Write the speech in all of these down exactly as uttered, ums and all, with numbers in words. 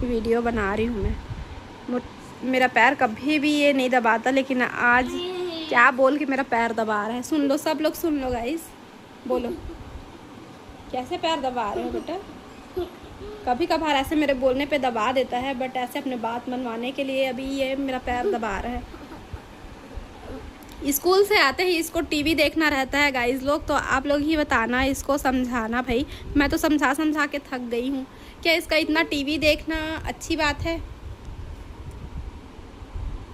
Video बना रही हूँ मैं। मेरा पैर कभी भी ये नहीं दबाता, लेकिन आज क्या बोल के मेरा पैर दबा रहा है। सुन लो, सब लोग सुन लो गाइस, बोलो कैसे पैर दबा रहे हो बेटा। कभी कभार ऐसे मेरे बोलने पे दबा देता है, बट ऐसे अपने बात मनवाने के लिए अभी ये मेरा पैर दबा रहा है। स्कूल से आते ही इसको टीवी देखना रहता है गाइस लोग, तो आप लोग ही बताना, इसको समझाना भाई। मैं तो समझा समझा के थक गई हूँ। क्या इसका इतना टीवी देखना अच्छी बात है?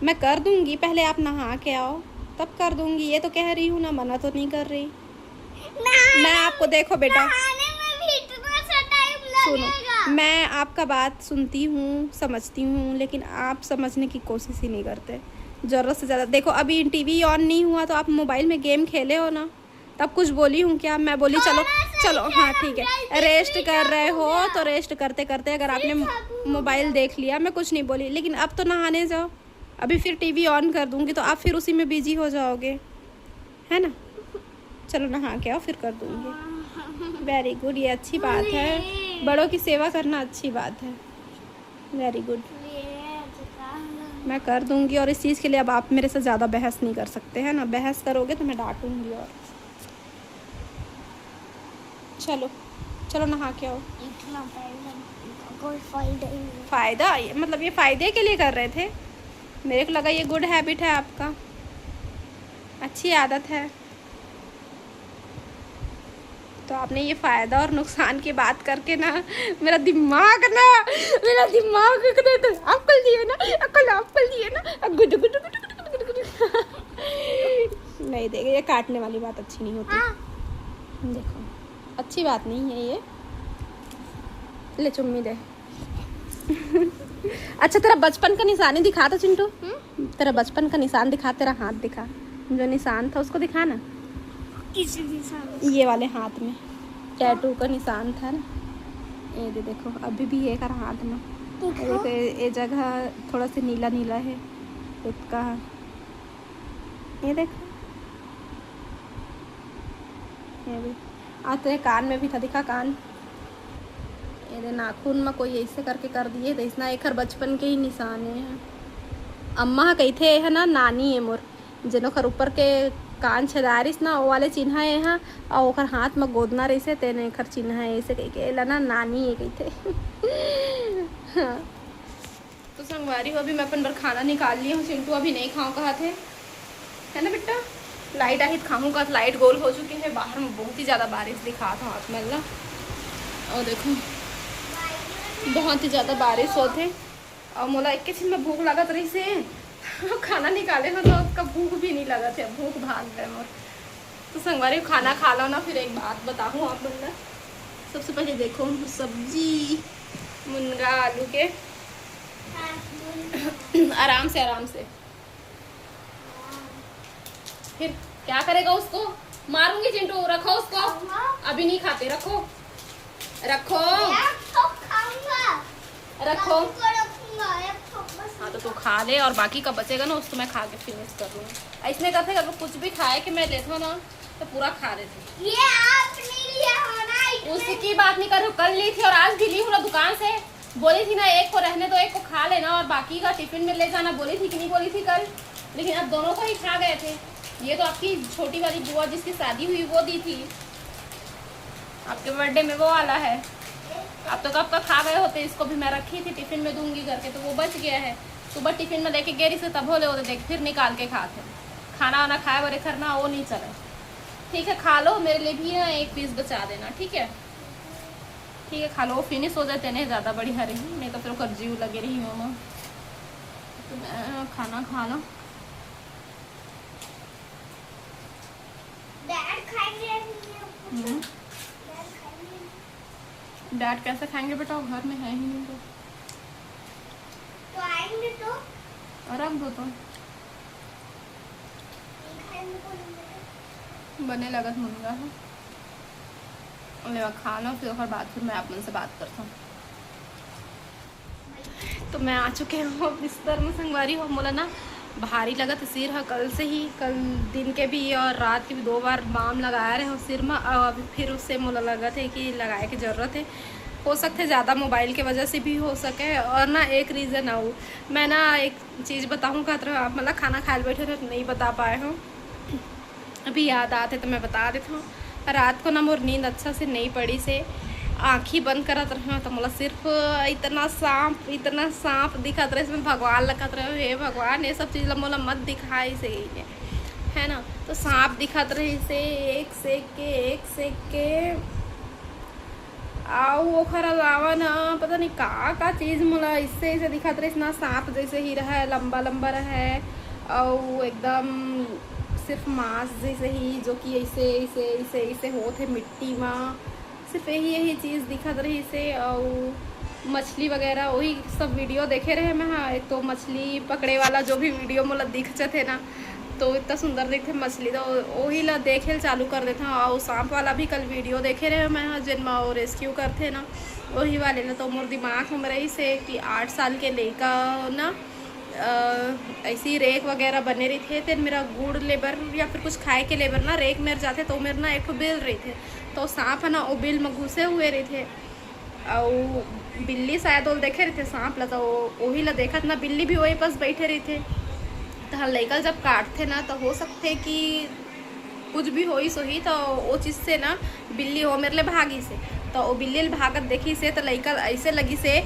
मैं कर दूंगी, पहले आप नहा के आओ, तब कर दूंगी। ये तो कह रही हूँ ना, मना तो नहीं कर रही। मैं आपको, देखो बेटा, सुनो, मैं आपका बात सुनती हूँ, समझती हूँ, लेकिन आप समझने की कोशिश ही नहीं करते। ज़रूरत से ज़्यादा देखो, अभी टीवी ऑन नहीं हुआ तो आप मोबाइल में गेम खेले हो ना, तब कुछ बोली हूँ क्या? मैं बोली चलो, चलो, हाँ, ठीक है, रेस्ट कर रहे हो तो रेस्ट करते करते अगर आपने मोबाइल देख लिया, मैं कुछ नहीं बोली, लेकिन अब तो नहाने जाओ। अभी फिर टीवी ऑन कर दूंगी तो आप फिर उसी में बिजी हो जाओगे, है ना? चलो नहा के आओ, फिर कर दूंगी। वेरी गुड, ये अच्छी बात है, बड़ों की सेवा करना अच्छी बात है। वेरी गुड, मैं कर दूंगी। और इस चीज़ के लिए अब आप मेरे से ज़्यादा बहस नहीं कर सकते, है ना? बहस करोगे तो मैं डांटूंगी। और चलो, चलो नहा के आओ। इतना पहले कोई फायदा ही नहीं। फ़ायदा, ये, मतलब, ये फ़ायदे के लिए कर रहे थे। मेरे को लगा ये गुड हैबिट है आपका, अच्छी आदत है। तो आपने ये फ़ायदा और नुकसान की बात करके ना, मेरा दिमाग ना, मेरा दिमाग एकदम, अक्ल दिए ना, अक्ल, अक्ल दिए ना, गुड गुड गुड गुड गुड गुड। नहीं देखे, ये काटने वाली बात अच्छी नहीं होती। हाँ। देखो, अच्छी बात नहीं है ये। ले चुम्मी दे। अच्छा, तेरा बचपन का निशानी दिखा तो चिंटू। हम्म? तेरा बचपन का निशान दिखा, तेरा हाथ दिखा, जो निशान था उसको दिखा ना। किस निशान? ये वाले हाथ में टैटू का निशान था ना। ये दे, देखो, अभी भी है कर हाथ में। देखो। ये देखो, ये, ये जगह थोड़ा सा नीला नीला है, इतना। ये देखो, ये भी। आ, तेरे कान में भी था, दिखा कान। ये दे, नाखून में कोई ऐसे करके कर दिए, तो इसना एकर बचपन के ही निशान है। अम्मा ह कहिथे, "ये ह ना नानी है मोर।" जेन ओकर ऊपर के कान छेदारिस ना, वो वाले चिन्हा ये ह, और ओकर हाथ में गोदना रहिसे, तेने एकर चिन्हा है, ऐसे कह के, "एला ना नानी है," कहिथे। हाँ। तो संगवारी हो, अभी मैं अपन बर खाना निकाल ली हूँ। चिंटू अभी नहीं खाऊँ कहा थे, है ना बेटा? लाइट आही त खाऊँ का, लाइट गोल हो चुके हैं। बाहर में बहुत ही ज़्यादा बारिश दिखा था आप मन ला। और देखो, बहुत ही ज़्यादा बारिश होत है। और मोला एक किस्म में भूख लगत रही से, खाना निकाले हो तो उसका भूख भी नहीं लगत है, भूख भाग गए मोर। तो संगवारी, खाना खा लो ना, फिर एक बात बताऊँ आप मन ला। सबसे पहले देखो, सब्जी मुनगा आलू के। आराम से, आराम से। फिर क्या करेगा उसको? मारूंगी चिंटू, रखो उसको। अभी नहीं खाते, रखो, रखो। रखो। हाँ, तो तू खा ले और बाकी का बचेगा ना, उसको मैं खा के फिनिश कर लूँगी। इसने कहा था, अगर कुछ भी खाए कि मैं लेता हूँ ना, तो पूरा खा लेते। ये आपने लिया होना, इसमें उसकी बात नहीं कर रही हूँ, कल ली थी और आज भी ली हूँ ना दुकान से। बोली थी ना, एक को रहने दो, एक को खा लेना और बाकी का टिफिन में ले जाना, बोली थी कि नहीं बोली थी कल? लेकिन अब दोनों को ही खा गए थे। ये तो आपकी छोटी वाली बुआ जिसकी शादी हुई, वो दी थी। आपके बर्थडे में वो वाला है। आप तो कब का खा गए होते। इसको भी मैं रखी थी टिफिन में दूंगी करके, तो वो बच गया है। सुबह टिफिन में लेके गई से तब होले होते देख, फिर निकाल के खाते। खाना वाना खाए बरे करना, वो नहीं चले। ठीक है, खा लो, मेरे लिए भी ना एक पीस बचा देना, ठीक है? ठीक है, खा लो, फिनिश हो जाते नहीं ज़्यादा बढ़िया रही, नहीं तो फिर ओकर जीव लगे रही हो ना। तो मैं खाना खा लो। डैड खाएंगे या नहीं? हम्म। डैड खाएंगे। डैड कैसे खाएंगे बेटा, वो घर में है ही नहीं तो। तो आएंगे तो? और रख दो तो। नहीं खाएंगे तो नहीं बेटा। बने लगत मुनगा है। ले खा लो, फिर ओकर बाद फिर मैं आप मन से बात करता हूँ। तो मैं आ चुके हूँ बिस्तर में संगवारी हो। मोला ना भारी लगत सिर ह कल से ही, कल दिन के भी और रात के भी दो बार बाम लगाए रहे हो सिर में, और अभी फिर उससे मोला लगत है कि लगाए के जरूरत है। हो सकथे ज़्यादा मोबाइल के वजह से भी हो सके। और ना एक रीज़न आऊ, मैं ना एक चीज़ बताहूँ कहत रहे, आप मतलब खाना खाए ल बैठे रहे तो नहीं बता पाए हो, अभी याद आते तो मैं बता देता हूँ। रात को ना मोर नींद अच्छा से नहीं पड़ी से, आँखी बंद करत रहे तो मोला सिर्फ इतना सांप, इतना सांप दिखत रहे, मैं भगवान लगत रहे, हे भगवान, ये सब चीज़ ला मोला मत दिखाई से, है ना। तो सांप दिखत रही से एक से एक के, एक से एक के। अउ ओखर अलावा ना पता नहीं का का चीज़ मोला इससे ऐसे दिखत रहिस ना, सांप जैसे ही रहे, लंबा लंबा रहे, अउ एकदम सिर्फ मांस जैसे ही, जो कि ऐसे ऐसे ऐसे ऐसे होत हे मिट्टी मा। सिर्फ यही यही चीज़ दिखत रहिस हे। अउ मछली वगैरह वही सब वीडियो देखे रहे मैं, हाँ, एक तो मछली पकड़े वाला जो भी वीडियो मोला दिख जथे ना, तो इतना सुंदर दिखथे मछली, तो वही ला देखे ल चालू कर देथव। अउ सांप वाला भी कल वीडियो देखे रहे मैं ह, जेन म वो रेस्क्यू करथे ना, वही वाले ला। तो मोर दिमाग में रहिस हे कि आठ साल के लइका ना, अ, ऐसी रेक वगैरह बने रहिथे, तेन मेरा गुड़ लेबर या फिर कुछ खाए के लेबर ना रेक मेर जाथे, तो मेर ना एक ठो बिल रहिथे, तो सांप ह ना वो बिल में घुसे हुए रहिथे। अउ बिल्ली शायद ओल देखे रहिथे सांप ला, तो ओही ला देखत ना बिल्ली भी वही पास बैठे रहिथे। तो लइका जब काटथे ना, तो हो सकथे कि कुछ भी होइस होही, तो वो चीज़ से ना बिल्ली वो मेरे ले भागिस हे। तो वो बिल्ली ले भागत देखिस हे, तो लइका ऐसे लगिस हे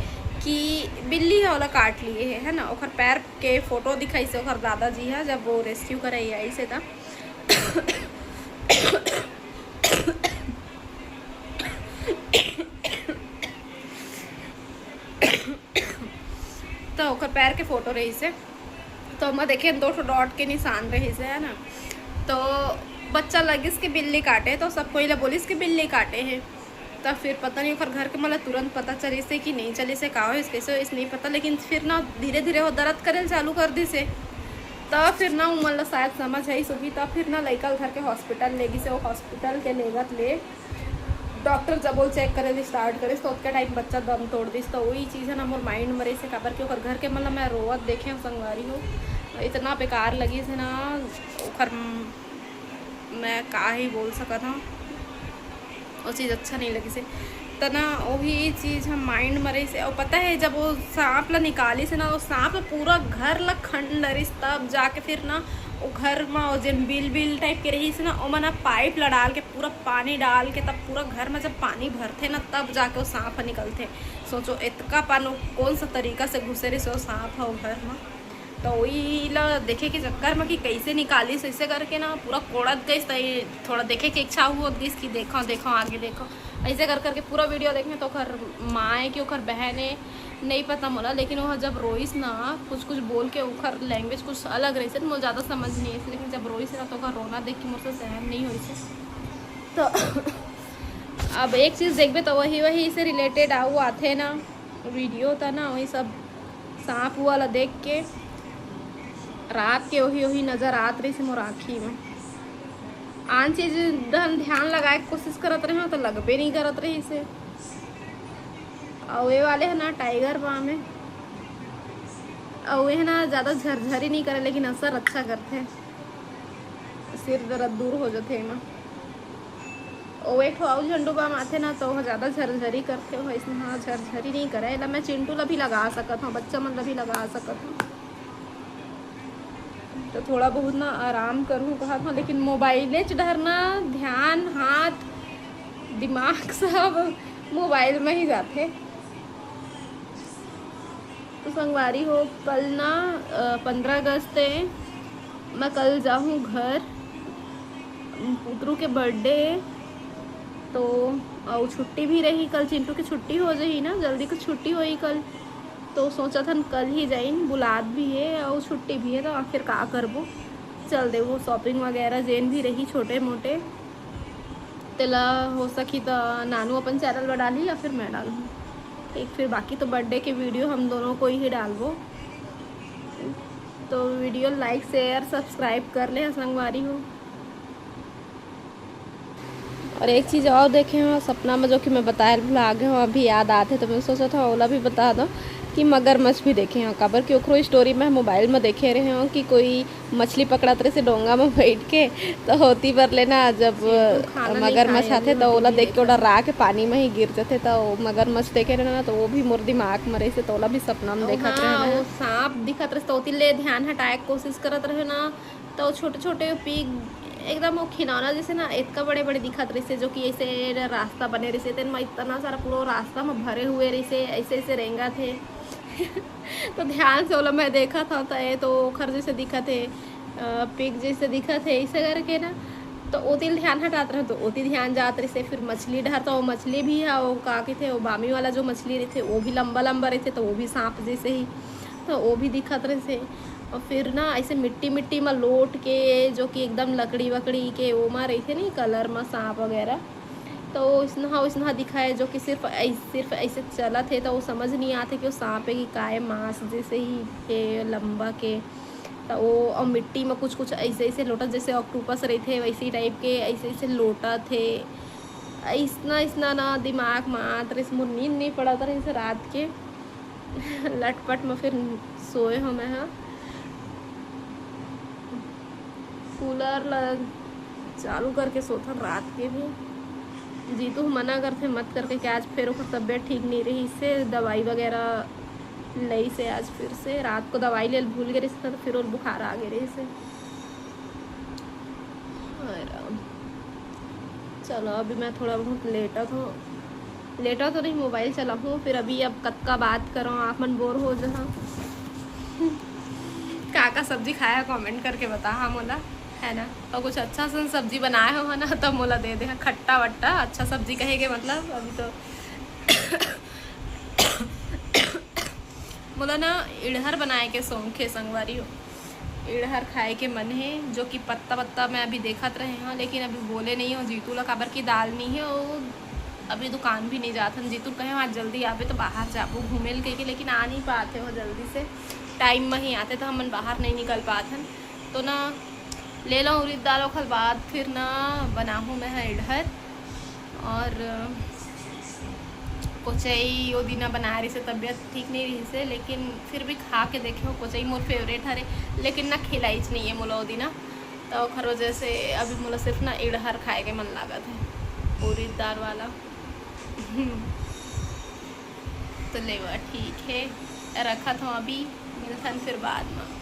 कि बिल्ली ह ओला काट लिए हे, है ना। ओकर पैर के फोटो दिखाइस हे ओकर दादाजी ह, जब वो रेस्क्यू करे आइस हे त। तो ओकर पैर के फोटो रहिस हे, तो ओमा देखे दो ठो डॉट के निशान रहिस हे, है ना। तो बच्चा लगिस कि बिल्ली काटे, तो सब कोई ला बोलिस कि बिल्ली काटे हे। तो फिर पता नहीं ओकर घर के मन ला तुरंत पता चलिस हे कि नहीं चलिस हे, का होइस, कैसे होइस, नहीं पता। लेकिन फिर ना धीरे धीरे वो दर्द करे ल चालू कर दिस हे। तो फिर ना उमन ला शायद समझ आइस होही, तो फिर ना लइका ल धर के हॉस्पिटल ले गिस हे। वो हॉस्पिटल के लेगत ले डॉक्टर जब वो चेक करे ल स्टार्ट करिस, तो ओतके टाइम बच्चा दम तोड़ दिस। तो वही चीज़ है ना मोर माइंड में रहिस हे, काबर कि ओकर घर के मन ला मैं रोवत देखे हूँ संगवारी हो, इतना बेकार लगिस हे ना ओकर, मैं का ही बोल सकत हूँ, वो चीज़ अच्छा नहीं लगिस हे। त ना वही चीज़ हम माइंड में रहिस हे। और पता है, जब वो सांप ला निकालिस हे ना, वो सांप पूरा घर ला खंड डरिस, तब जाके फिर ना वो घर में वो जेन बिल बिल टाइप के रहिस हे ना, ओमा ना पाइप ला डाल के, पूरा पानी डाल के, तब पूरा घर में जब पानी भरथे ना, तब जाके वो सांप ह निकलथे। सोचो, इतका पानी कौन सा तरीका से घुसे रहिस हे वो सांप ह वो घर में। तो वही ला देखे के चक्कर में कि कैसे निकालिस, ऐसे करके ना पूरा कोड़त गइस। तो ये थोड़ा देखे के इच्छा होत गइस कि देखो, देखो, आगे देखो। ऐसे कर करके पूरा वीडियो देखे तो ओकर माँ हे कि ओकर बहन हे, नहीं पता मोला, लेकिन वो जब रोइस ना, कुछ कुछ बोल के, ओकर लैंग्वेज कुछ अलग रहिस हे, तो मोला ज़्यादा समझ नहीं आइस, लेकिन जब रोइस ना, तो ओकर रोना देख के मोर से सहन नहीं होइस हे। तो अब एक चीज़ देखबे, तो वही, वही से रिलेटेड आऊ आथे ना वीडियो, त ना वही सब सांप वाला देख के रात के वही, वही नज़र आत रहिस हे मोर आँखी में। आन चीज़ डहन ध्यान लगाए के कोशिश करत रहे, तो लगबे नहीं करत रहिस हे। अउ ये वाले है ना टाइगर बाम हे, अउ ये ना ज़्यादा झरझरी नहीं करे, लेकिन असर अच्छा करथे, सिर दर्द दूर हो जाथे एमा। ओ एक ठो अउ झंडू बाम आथे ना, तो ओह ज़्यादा झरझरी करथे, ओह अइसने, हाँ, झरझरी नहीं करे। एला मैं चिंटू ला भी लगा सकत हूँ, बच्चा मन ला भी लगा सकत हूँ। तो थोड़ा बहुत ना आराम करूँ कहत हूँ, लेकिन मोबाइलेच डहर ना ध्यान, हाथ, दिमाग सब मोबाइल में ही जाथे। तो संगवारी हो, कल ना, अ, पंद्रह अगस्त हे, मैं कल जाहूँ घर, पुतरू के बर्थडे हे, तो अउ छुट्टी भी रही कल, चिंटू के छुट्टी हो जाही ना, जल्दी के छुट्टी होही कल, तो सोचत हन कल ही जाइन, बुलात भी हे अउ छुट्टी भी हे, तो आखिर का करबो, चल देबो shopping वगैरह जेन भी रही छोटे मोटे। तेला हो सकी त नानू अपन चैनल बर डालही या फिर मैं डालूँ। ठीक, फिर बाकी तो बर्थडे के वीडियो हम दोनों को ही डालबो। तो वीडियो like, share, subscribe कर ले संगवारी हो। और एक चीज़ और देखे हो सपना में, जो कि मैं बताए भुला गए हूँ, अभी याद आते तो मैं सोचा था ओला भी बता दो। कि मगरमच्छ भी देखे हंव, काबर कि ओखरो स्टोरी मैं मोबाइल में देखे रहे हंव कि कोई मछली पकड़त रहिसे डोंगा में बैठ के। तो होती बर ले ना, जब मगरमच्छ आथे तो ओला देख के ओ डरा के पानी में ही गिर जाथे। तो मगरमच्छ देखे रहे ना, तो वो भी मोर दिमाग में रहिसे, तो ओला भी सपना में देखत रहे ना। सांप दिखत रहिसे तो ओती ले ध्यान हटाए के कोशिश करत रहे ना। तो छोटे छोटे पिग एकदम वो खिलौना जैसे ना, इतना बड़े बड़े दिखत रहिसे, जो कि ऐसे रास्ता बने रहिसे, तेन में इतना सारा पूरा रास्ता में भरे हुए रहिसे, ऐसे ऐसे रेंगत हे। तो ध्यान से ओला मैं देखत हंव, तो ये तो ओखर जैसे दिखत हे, पिग जैसे दिखत हे, ऐसे करके ना। तो ओती ले ध्यान हटात रहे तो ओती ध्यान जात रहिसे। फिर मछली डहर, तो वो मछली भी है, वो का कहते, वो बामी वाला जो मछली रहिथे, वो भी लंबा लंबा रहिथे, तो वो भी सांप जैसे ही, तो वो भी दिखत रहिसे। और फिर ना ऐसे मिट्टी मिट्टी में लोट के, जो कि एकदम लकड़ी वकड़ी के वो मा रहिथे नहीं, कलर में सांप वगैरह, तो इसनहा इसनहा दिखाए, जो कि सिर्फ ऐस-, सिर्फ ऐसे चलत हे, तो वो समझ नहीं आते कि वो सांप है कि काय, मांस जैसे ही के लंबा के। तो वो और मिट्टी में कुछ कुछ ऐसे ऐसे लोटत, जैसे ऑक्टोपस रहिथे वैसे ही टाइप के, ऐसे ऐसे लोटत हे। ऐसना ऐसना ना दिमाग में आत रहिस, मोर नींद नहीं पड़त रहिस रात के। लटपट में फिर सोए हंव मैं हा। कूलर ल चालू करके सोथन रात के भी। जीतू मना करथे मत करके, कि आज फिर ओकर तबीयत ठीक नहीं रहिसे, दवाई वगैरह लइसे आज फिर से। रात को दवाई ले भूल गे रहिसे, तो फिर और बुखार आ गे रहिसे। हाय राम। चलो, अभी मैं थोड़ा बहुत लेटत हंव, लेटत तो नहीं, मोबाइल चलाहूँ। फिर अभी अब कतका बात करंव, आप मन बोर हो जहा। का का सब्जी खाया, कमेंट करके बताहा मोला, है ना। और कुछ अच्छा सन सब्जी बनाए हो ना, तो मोला दे दे, खट्टा वट्टा। अच्छा सब्जी कहे के मतलब, अभी तो मोला ना इड़हर बनाए के शौक हे संगवारी हो। इड़हर खाए के मन हे, जो कि पत्ता पत्ता मैं अभी देखत रहे हंव, लेकिन अभी बोले नहीं हंव जीतू ला, काबर कि दाल नहीं हे। वो अभी दुकान भी नहीं जात हन। जीतू कहे आज जल्दी आबे तो बाहर जाबो घूमे ल कहिके, लेकिन आ नहीं पाते हो जल्दी से, टाइम में ही आते तो हमन बाहर नहीं निकल पात हन। तो ना ले लो उरीद दाल, ओखर बाद फिर ना बनाहूँ मैं हा इड़हर। और कोचई ओ दिना बनाए रहिसे, तबीयत ठीक नहीं रहिसे, लेकिन फिर भी खा के देखे हंव। कोचई मोर फेवरेट हरे, लेकिन ना खिलाइच नहीं है मोला ओ दिना, तो ओखर वजह से अभी मोला सिर्फ ना इड़हर खाए के मन लागत है, उरीद दाल वाला। तो लेवा ठीक है, रखत हंव, अभी मिलथन फिर बाद में।